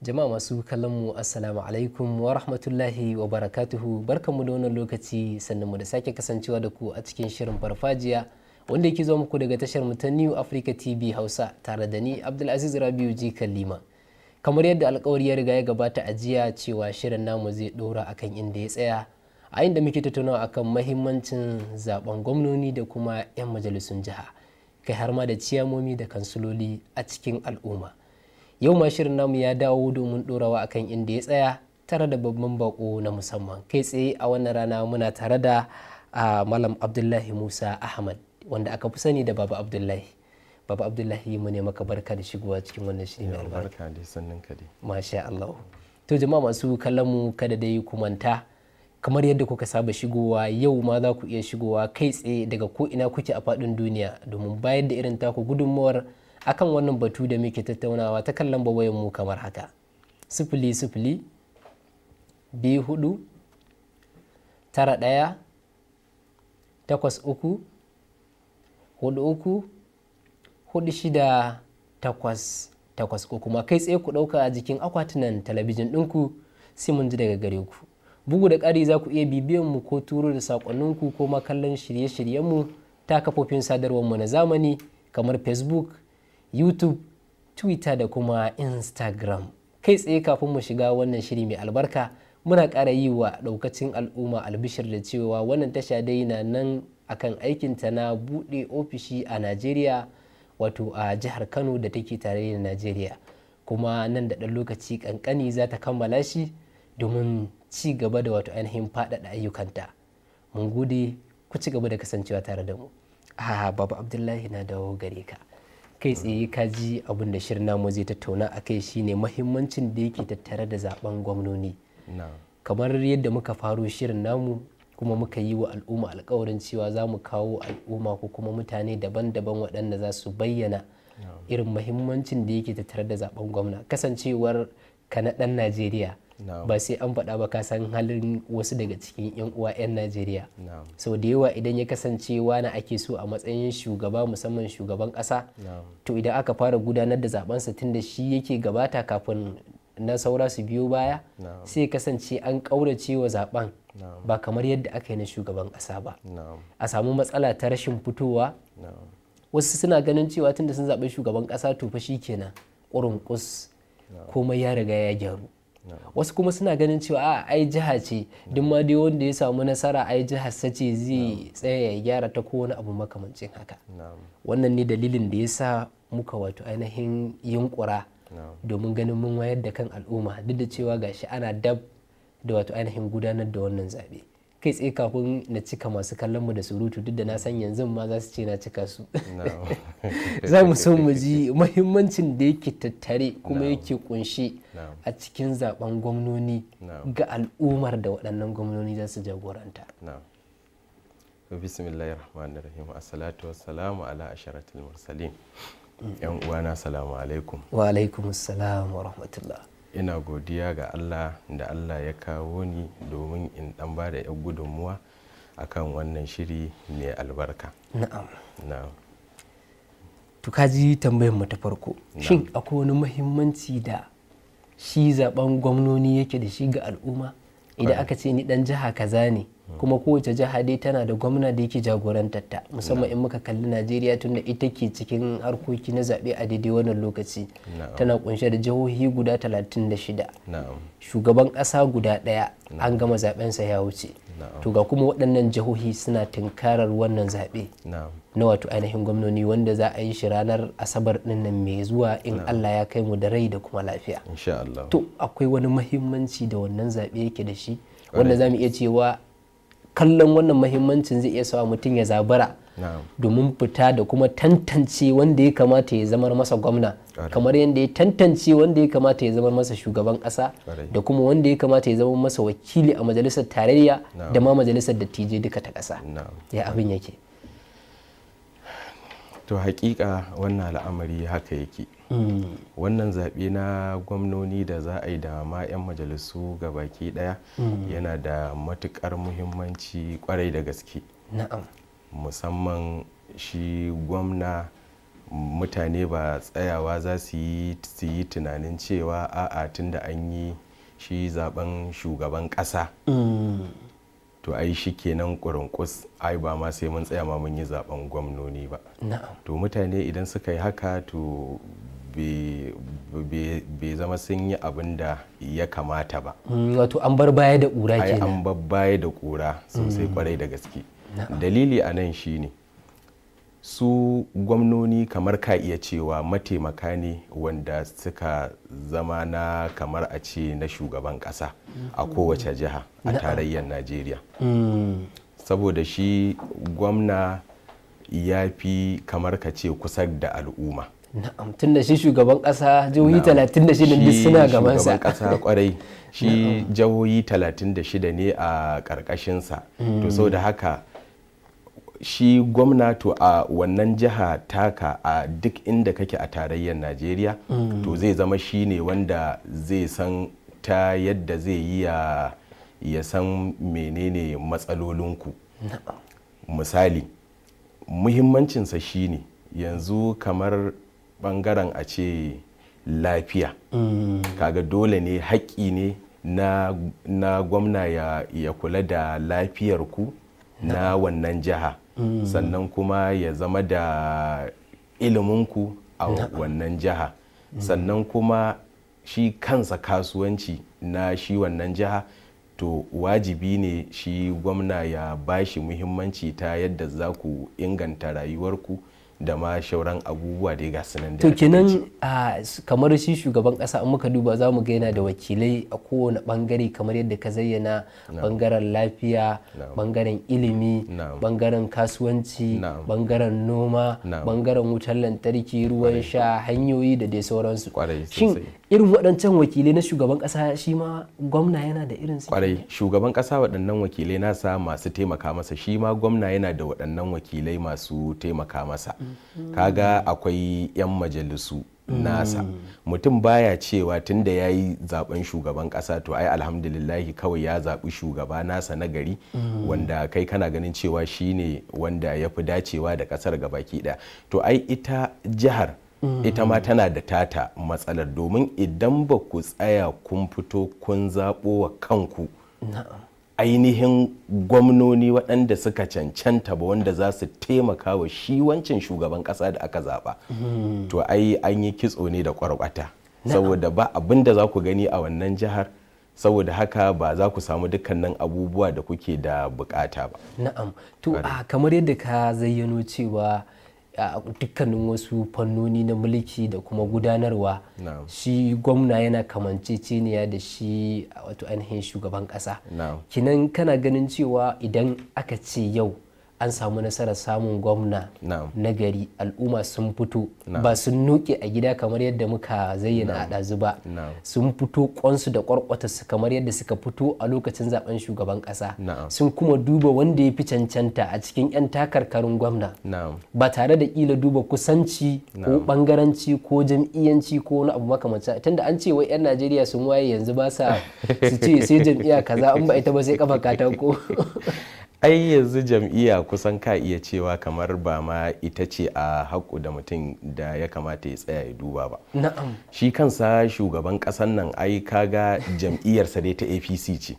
Jama'a masu kallon mu, assalamu alaikum wa rahmatullahi wa barakatuhu. Barkanmu da wannan lokaci, sannan mu da sake kasancewa da ku a cikin shirin Farfajiya, wanda yake zo muku daga tashar mu ta New Africa TV Hausa, tare da ni Abdulaziz Rabiu Ji Kallima. Kamar yadda alkawari ya riga ya gabata a jiya cewa shirin namu zai dora akan inda ya tsaya, a inda muke tattaunawa akan mahimmancin zaben gwamnoni da kuma 'yan majalisun jiha, kai har ma da ciyamomi da kansuloli a cikin al'umma. Yau ma shirin namu ya dawo domin dorawa akan inda ya tsaya, tare da babban bako na musamman. Kai tsaye a wannan rana muna tare da Malam Abdullahi Musa Ahmad, wanda aka fi sani da Baba Abdullahi. Baba Abdullahi, mu ne maka barka da shigowa cikin wannan shiri mai albarka. Barka dai, sannan ka dai. Masha Allah. To jama'a masu kallon mu, kada dai ku manta, kamar yadda kuka saba shigowa, yau ma za ku iya shigowa kai tsaye daga ko ina kuke a faɗin duniya domin bayar da irin taku gudunmawar akan wannan batu da muke tattaunawa ta kan lambar wayan mu kamar haka: 000249183434688, ko kuma kai tsaye ku ɗauka a jikin akwatunan talabijin ɗinku, sai mun ji daga gare ku. Bugu da ƙari, za ku iya bibiyan mu ko turo da saƙonninku ko ma kallon shirye-shiryenmu ta kafofin sadarwarmu na zamani kamar Facebook, YouTube, Twitter da kuma Instagram. Kai tsaye, kafin mu shiga wannan shiri mai albarka, muna ƙara yi wa ɗaukacin al'umma albishir da cewa wannan tasha dai na nan akan aikinta na buɗe ofishi a Najeriya, wato a jihar Kano da take tare da Najeriya, kuma nan da ɗan lokaci ƙanƙani za ta kammala shi domin ci gaba da wato ainihin faɗaɗa ayyukanta. Mun gode, ku ci gaba da kasancewa tare da mu. A Baba Abdullahi, na dawo gare ka kai tsaye. Ka ji abin da shirin namu zai tattauna a kai shine mahimmancin da yake tattare da zaben gwamnoni. Kamar yadda muka faro shirin namu, kuma muka yi wa al'umma alkawarin cewa za mu kawo al'umma ko kuma mutane daban-daban waɗanda za su bayyana irin mahimmancin da yake tattare da zaben gwamna. Kasancewar ka na ɗan Najeriya, ba sai an faɗa ba, ka san halin wasu daga cikin 'yan uwa 'yan Najeriya. Sau da yawa idan ya kasance wani ake so a matsayin shugaba, musamman shugaban ƙasa, to idan aka fara gudanar da zabensa, tun da shi yake gabata kafin na saura su biyo baya, sai ya kasance an ƙaurace wa zaben, ba kamar yadda aka yi na shugaban ƙasa ba. A samu matsala ta rashin fitowa. Wasu suna ganin cewa tunda sun zaɓi shugaban ƙasa, to fa kenan, ƙurunƙus, komai ya riga ya gyaru. Wasu kuma suna ganin cewa a ai jiha ce, duk ma dai wanda ya samu nasara, ai jihar sace, zai tsaya ya gyara ta, ko wani abu makamancin haka. Wannan ne dalilin da ya sa muka wato ainihin yunkura domin ganin mun wayar da kan al'umma, duk da cewa gashi ana dab da wato ainihin gudanar da wannan zaɓe. Kai tsaye, kafin na cika masu kallon mu da surutu, duk da na san yanzu ma za su ce na cika su, za mu so mu ji mahimmancin da yake tattare kuma yake kunshe a cikin zaben gwamnoni ga al'ummar da waɗannan gwamnoni za su jagoranta. Na'am. Bismillahir rahmanir rahim. Assalatu wassalamu ala asharatil mursalin. Yan uwana, salamu alaikum. Wa alaikum assalam wa rahmatullah. Ina godiya ga Allah da Allah ya kawo ni domin in dan ba da 'yan gudunmuwa akan wannan shiri mai albarka. Na'am. Na'am. To ka ji tambayar mu ta farko. Shin akwai wani muhimmanci da shi zaben gwamnoni yake da shi ga al'umma? Idan aka ce ni dan jiha kaza ne, kuma kowace jiha dai tana da gwamna da yake jagorantar ta, musamman in muka kalli Najeriya, tunda ita ke cikin harkoki na zaɓe a daidai wannan lokaci, tana kunshe da jihohi guda 36, shugaban ƙasa guda ɗaya an gama zaɓensa ya wuce, to ga kuma waɗannan jihohi suna tunkarar wannan zaɓe na wato ainihin gwamnoni, wanda za a yi shi ranar Asabar ɗin nan mai zuwa, in Allah ya kai mu da rai da kuma lafiya. Insha Allah. To akwai wani mahimmanci da wannan zaɓe yake da shi, wanda za mu iya cewa kallon wannan mahimmancin zai iya sawa mutum ya zabara domin fita da kuma tantance wanda ya kamata ya zamar masa gwamna, kamar yadda ya tantance wanda ya kamata ya zamar masa shugaban kasa, da kuma wanda ya kamata ya zama masa wakili a majalisar tarayya da ma majalisar dattijai duka ta kasa? Ya abin yake? To hakika wannan al'amari haka yake. Wannan zaɓe na gwamnoni da za a yi da ma 'yan majalisu ga baki ɗaya yana da matuƙar muhimmanci kwarai da gaske. Musamman shi gwamna Mutane ba tsayawa za su yi tunanin cewa a'a, tunda an yi shi zaben shugaban kasa, to ai shi kenan kurunkus, ai ba ma sai mun tsaya ma mun yi zaben gwamnoni ba. To mutane idan suka yi haka, to bai zama sun yi abin da ya kamata ba. Wato an bar baya da ƙura Ai kenan. an bar baya da ƙura sosai, kwarai da gaske. Dalili a nan shine su gwamnoni kamar ka iya cewa mataimaka ne wanda suka zama na kamar a ce na shugaban kasa a kowace jiha a tarayyar Najeriya. Saboda shi gwamna ya fi kamar ka ce kusa da al'umma. Na'am, tun da shi shugaban kasa jihohi 36 duk suna gabansa. Shugaban kasa, kwarai, shi jihohi 36 ne a karkashinsa. To saboda haka shi gwamna, to a wannan jiha taka, a duk inda kake a tarayyar Najeriya, to zai zama shi ne wanda zai san ta yadda zai yi ya san menene matsalolinku. Misali, muhimmancinsa shine yanzu kamar bangaren a ce lafiya, kaga dole ne, haƙƙi ne na gwamna ya kula da lafiyar ku na wannan jiha, sannan kuma ya zama da iliminku a wannan jiha, sannan kuma shi kansa kasuwanci na shi wannan jiha, to wajibi ne shi gwamna ya bashi muhimmanci ta yadda za ku inganta rayuwarku da ma shauran abubuwa dai ga sunan. To kenan kamar shi shugaban kasa, in muka duba za mu ga yana da wakilai a kowane bangare kamar yadda ka zayyana: bangaren lafiya, bangaren ilimi, bangaren kasuwanci, bangaren noma, bangaren wutar lantarki, ruwan sha, hanyoyi da dai sauransu. Shin irin waɗancan wakilai na shugaban kasa shi ma gwamna yana da irin su? Kwarai, shugaban kasa waɗannan wakilai nasa masu taimaka masa, shi ma gwamna yana da waɗannan wakilai masu taimaka masa. Kaga akwai 'yan majalisu nasa. Mutum baya cewa tunda ya yi zaben shugaban kasa, to ai alhamdulillahi, kawai ya zaɓi shugaba nasa na gari wanda kai kana ganin cewa shine wanda ya fi dacewa da kasar gabaki ɗaya. To ai ita jihar ita ma tana da tata matsalar, domin idan ba ku tsaya kun fito kun zaɓo wa kanku ainihin gwamnoni waɗanda suka cancanta ba, wanda za su taimaka wa shi wancan shugaban ƙasa da aka zaɓa, to ai an yi kitso ne da ƙwarƙwata, saboda ba abin da za ku gani a wannan jihar. Saboda haka ba za ku samu dukkanin abubuwa da kuke da bukata ba. Na'am, to a kamar yadda ka zayyano cewa a dukkanin wasu fannoni na mulki da kuma gudanarwa shi gwamna yana kamanceceniya da shi wato ainihin shugaban kasa, kinan kana ganin cewa idan aka ce yau an samu nasarar samun gwamna na gari, al'umma sun fito, ba sun nuke a gida kamar yadda muka zayyana a ɗazu ba, sun fito kwansu da kwarkwatarsu kamar yadda suka fito a lokacin zaben shugaban ƙasa, sun kuma duba wanda ya fi cancanta a cikin 'yan takarkarin gwamna, ba tare da ƙila duba kusanci ko bangaranci ko jam'iyyanci ko wani abu makamancin, tunda an ce wai 'yan Najeriya sun waye yanzu, ba sa su ce sai jam'iyya kaza, in ba ita ba sai kafa katako. Ai yanzu jam'iyya kusan ka iya cewa kamar ba ma ita ce a haƙu da mutum da ya kamata ya tsaya ya duba ba. Shi kansa shugaban ƙasan nan, ai kaga jam'iyyarsa dai ta APC ce.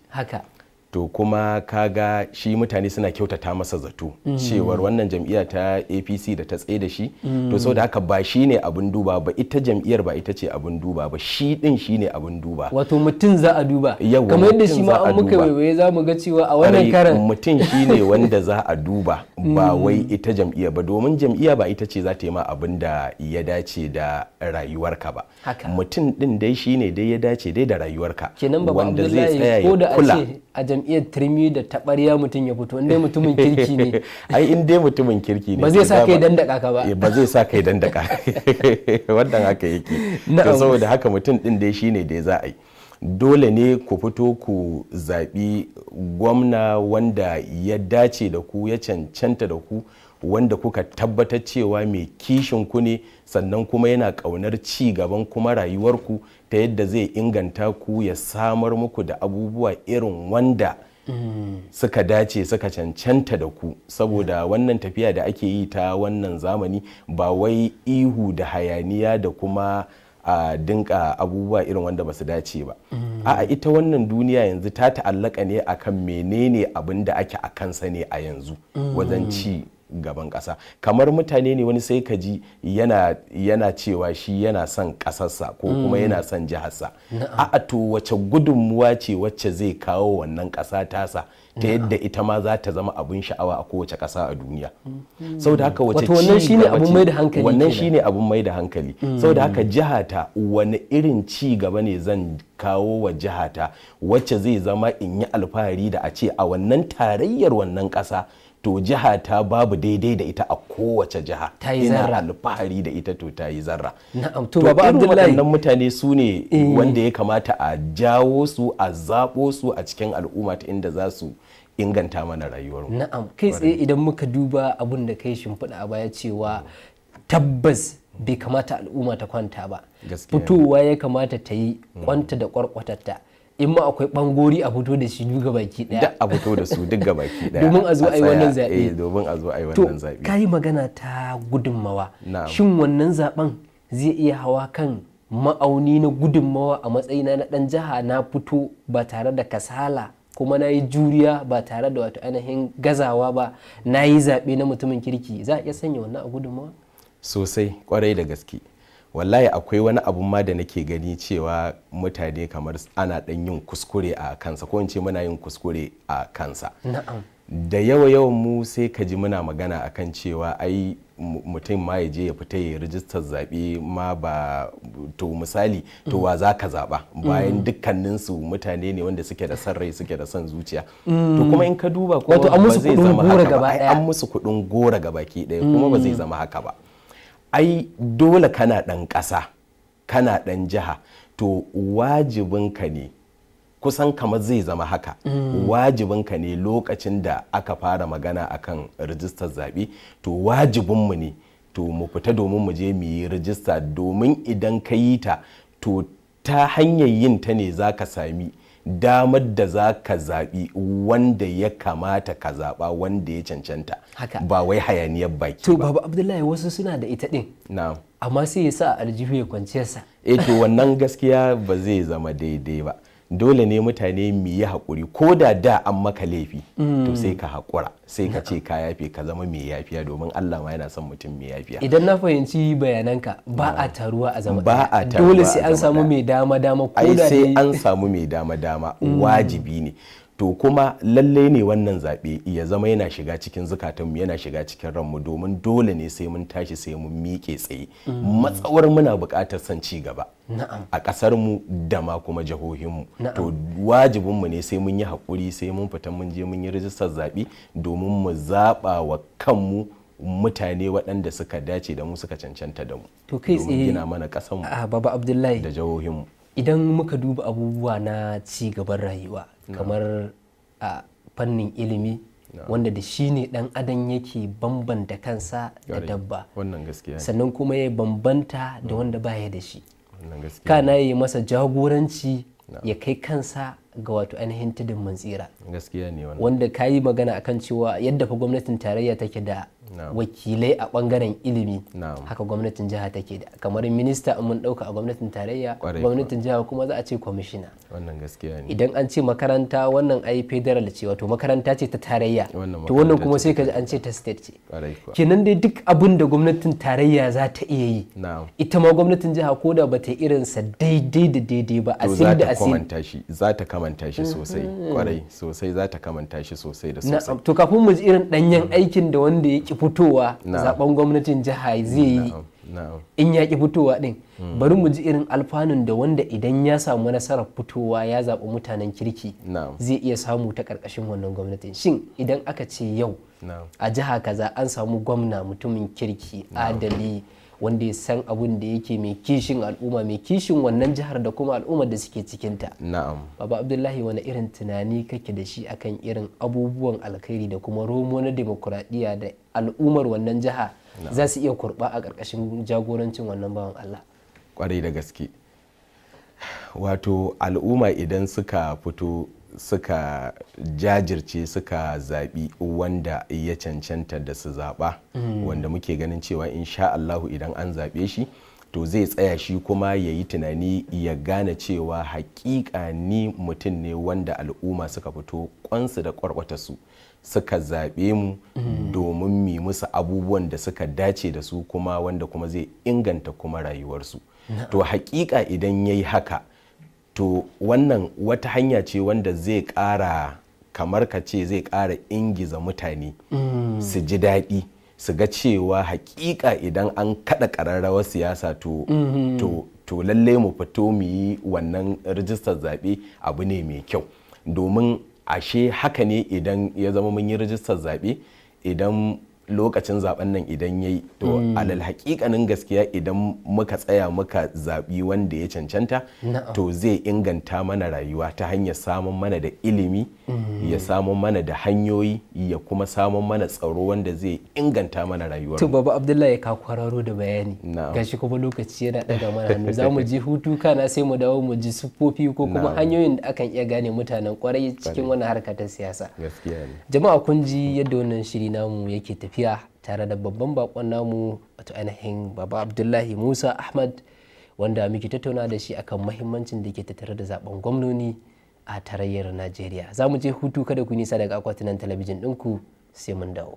To kuma kaga shi mutane suna kyautata masa zato cewar wannan jam'iyya ta APC da ta tsaye da shi. To saboda haka ba shi ne abin duba ba, ita jam'iyyar ba ita ce abin duba ba, shi din shi ne abin duba. Wato mutum za a duba. Yawwa, kamar yadda mutum shi ma za a an muka duba. waiwaye za mu ga cewa a wannan Kwarai, karan mutum shi ne wanda za a duba, ba wai ita jam'iyya ba, domin jam'iyya ba ita ce za ta yi ma abin da ya dace da rayuwarka ba. Mutum din dai shi ne dai ya dace dai da rayuwarka, Kenan Baba wanda zai tsaya Abdullahi, ko da ya a kula. ce a jam'iyyar turmi da taɓarya mutum ya fito, inda mutumin kirki ne, Ai in dai mutumin kirki ne, ba zai to sa kai dama- dandaka ka ba. Ba zai sa kai dandaka, wannan haka yake. To saboda haka mutum din dai shine dai za a yi, dole ne ku fito ku zaɓi gwamna wanda ya dace da ku, ya cancanta da ku, wanda kuka tabbatar cewa mai kishin ku ne, sannan kuma yana ƙaunar ci gaban kuma rayuwarku ta yadda zai inganta ku, ya samar muku da abubuwa irin wanda Suka dace, suka cancanta da ku, saboda wannan tafiya da ake yi ta wannan zamani ba wai ihu da hayaniya da kuma a dinka abubuwa irin wanda ba su dace ba. A'a, ita wannan duniya yanzu ta ta'allaka ne akan menene abin da ake a kansa ne a yanzu wajen ci gaban ƙasa. Kamar mutane ne, wani sai ka ji yana cewa shi yana son ƙasarsa ko kuma yana son jiharsa. A'a, to wace gudunmuwa ce wacce zai kawo wannan ƙasa tasa ta yadda ita ma za ta zama abin sha'awa a kowace ƙasa a duniya? Saboda haka wace Wato wannan ci shine gaba abun ce- mai da hankali wannan kenan. shine abun mai da hankali. Saboda haka jihata, wani irin ci gaba ne zan kawo wa jihata wacce zai zama in yi alfahari da a ce a wannan tarayyar wannan ƙasa, to jihata babu daidai da ita a kowace jiha? Ta yi Ina zarra. alfahari da ita, to ta yi zarra. Na'am, to Baba Irin Abdullahi. waɗannan mutane su ne wanda ya kamata a jawo su, a zaɓo su a cikin al'umma ta inda za su inganta mana rayuwarmu. Na'am, kai tsaye idan muka duba abun da kai shimfiɗa a baya cewa tabbas bai kamata al'umma ta kwanta ba. Gaskiya ne. Fitowa ya kamata ta yi kwanta da kwarkwatarta. In ma akwai ɓangori, a fito da shi duka baki ɗaya. Duk a fito da su duk gabaki daya. Domin a zo a yi wannan tsaya, zaɓe. Domin a zo a yi To, wannan zaɓe. ka yi magana ta gudunmawa. Na'am. Shin wannan zaben zai iya hawa kan ma'auni na gudunmawa a matsayina na ɗan jiha, na fito ba tare da kasala, kuma na yi juriya ba tare da wato ainihin gazawa ba, na yi zaɓe na mutumin kirki, za a iya sanya wannan a gudunmawa? Sosai, kwarai da gaske. Wallahi akwai wani abun ma da nake gani cewa mutane kamar ana dan yin kuskure a kansa, ko in ce muna yin kuskure a kansa. Da yawa yawan mu sai ka ji muna magana akan cewa ai mutum ma ya je ya fita ya rijistar zaɓe ma ba, to misali, to wa za ka zaɓa bayan dukkaninsu mutane ne wanda suke da son rai, suke da son zuciya? To kuma in ka duba kuma Wato an ba musu zai kuɗin zama goro haka ba. gaba Ai ɗaya. an musu kuɗin gora gabaki ɗaya, kuma ba zai zama haka ba. Ai dole kana ɗan ƙasa, kana ɗan jiha, to wajibinka ne, kusan kamar zai zama haka, wajibinka ne lokacin da aka fara magana akan rijistar zaɓe, to wajibinmu ne to mu fita domin mu je mu yi rijista, domin idan ka yi ta, to ta hanyar yin ta ne za ka sami damar da za ka zaɓi wanda ya kamata ka zaɓa, wanda ya cancanta. Haka. Ba wai hayaniyar baki To ba. Baba Abdullahi, wasu suna da ita ɗin, Na'am. amma sai ya sa a aljihu ya kwanciyarsa. Eh, to wannan gaskiya ba zai zama daidai ba. Dole ne mutane mu yi haƙuri. Ko da da an maka laifi, to sai ka haƙura, sai ka ce ka yafe, ka zama mai yafiya, domin Allah ma yana son mutum mai yafiya. Idan na fahimci bayananka, ba a taruwa a zama Ba ɗaya. a taruwa Dole a sai an zama samu ɗaya. mai dama dama, ko Ai da sai dai an samu mai dama dama, wajibi ne. To kuma lalle ne wannan zaɓe ya zama yana shiga cikin zukatanmu, yana shiga cikin ranmu, domin dole ne sai mun tashi, sai mun miƙe tsaye, matsawar muna buƙatar son ci gaba a ƙasar mu da ma kuma jihohinmu. To wajibinmu ne sai mun yi haƙuri, sai mun fita mun je mun yi rijistar zaɓe domin mu zaɓa wa kanmu mutane waɗanda suka dace da mu, suka cancanta da mu, To kai domin tsaye gina mana ƙasarmu a Baba Abdullahi, da jihohinmu. idan muka duba abubuwa na ci gaban rayuwa kamar a fannin ilimi, wanda da shi ne dan adam yake bambanta kansa da dabba, Wannan gaskiya ne. sannan kuma ya bambanta da wanda baya da shi, Wannan gaskiya. kana yi masa jagoranci ya kai kansa ga wato ainihin tudun mun tsira. Gaskiya ne wannan. Wanda ka yi magana akan cewa yadda fa gwamnatin tarayya take da wakilai a bangaren ilimi, haka gwamnatin jiha take da kamar minista in mun dauka a gwamnatin tarayya, Kwarai. gwamnatin jiha kuma za a ce kwamishina. Wannan gaskiya ne. Idan an ce makaranta, wannan ai federal ce, wato makaranta ce ta tarayya, Wannan to wannan makaranta kuma ce. sai ka ji an ce ta state ce. Kwarai kuwa. Kenan dai duk abin da gwamnatin tarayya za ta iya yi, ita ma gwamnatin jiha, ko da ba ta yi irinsa daidai da daidai ba, To asil za da ta asil. kamanta shi, za ta kamanta shi sosai, kwarai sosai, za ta kamanta shi sosai da sosai. Na'am, to kafin mu ji irin danyen aikin da wanda ya ki fitowa zaben gwamnatin jiha zai yi Na'am, na'am. in ya ki fitowa din, bari mu ji irin alfanun da wanda idan ya samu nasarar fitowa ya zaɓi mutanen kirki zai iya samu ta ƙarƙashin wannan gwamnatin. Shin idan aka ce yau a jiha kaza an samu gwamna mutumin kirki, adali, wanda ya san abun da yake, mai kishin al'umma, mai kishin wannan jihar da kuma al'ummar da suke cikinta, Baba Abdullahi, wani irin tunani kake da shi akan irin abubuwan alkhairi da kuma romo na demokuraɗiyya da al'ummar wannan jiha za su iya kurɓa a ƙarƙashin jagorancin wannan bawan Allah? Kwarai da gaske. Wato al'umma idan suka fito suka jajirce suka zaɓi wanda ya cancanta da su zaɓa, wanda muke ganin cewa insha Allahu idan an zaɓe shi, to zai tsaya shi kuma ya yi tunani ya gane cewa haƙiƙa ni mutum ne wanda al'umma suka fito kwansu da kwarkwatarsu suka zaɓe mu domin mi musu abubuwan da suka dace da su, kuma wanda kuma zai inganta kuma rayuwarsu. To haƙiƙa idan ya yi haka, to wannan wata hanya ce wanda zai ƙara, kamar ka ce zai ƙara ingiza mutane su ji daɗi, su ga cewa hakika idan an kada ƙararrawar siyasa, to lalle mu fito mu yi wannan rijistar zaɓe, abu ne mai kyau. Domin ashe haka ne, idan ya zama mun yi rijistar zaɓe, idan lokacin zaben nan idan ya yi, to alal hakikanin gaskiya idan muka tsaya muka zaɓi wanda ya cancanta, to zai inganta mana rayuwa ta hanyar samun mana da ilimi, ya samun mana da hanyoyi, ya kuma samun mana tsaro wanda zai inganta mana rayuwar. To Baba Abdullahi, ka kwararo da bayani, gashi kuma lokaci yana daga mana hannu. Za mu ji hutu, kana sai mu dawo mu ji siffofi ko kuma hanyoyin da akan iya gane mutanen kwarai cikin wannan harka ta siyasa. Gaskiya ne. Jama'a, kun ji yadda wannan shiri namu yake tafiya tare da babban bakon namu, wato ainihin Baba Abdullahi Musa Ahmad, wanda muke tattauna da shi akan mahimmancin da ke tattare da zaben gwamnoni a tarayyar Najeriya. Za mu je hutu, kada ku nisa daga akwatunan talabijin ɗinku, sai mun dawo.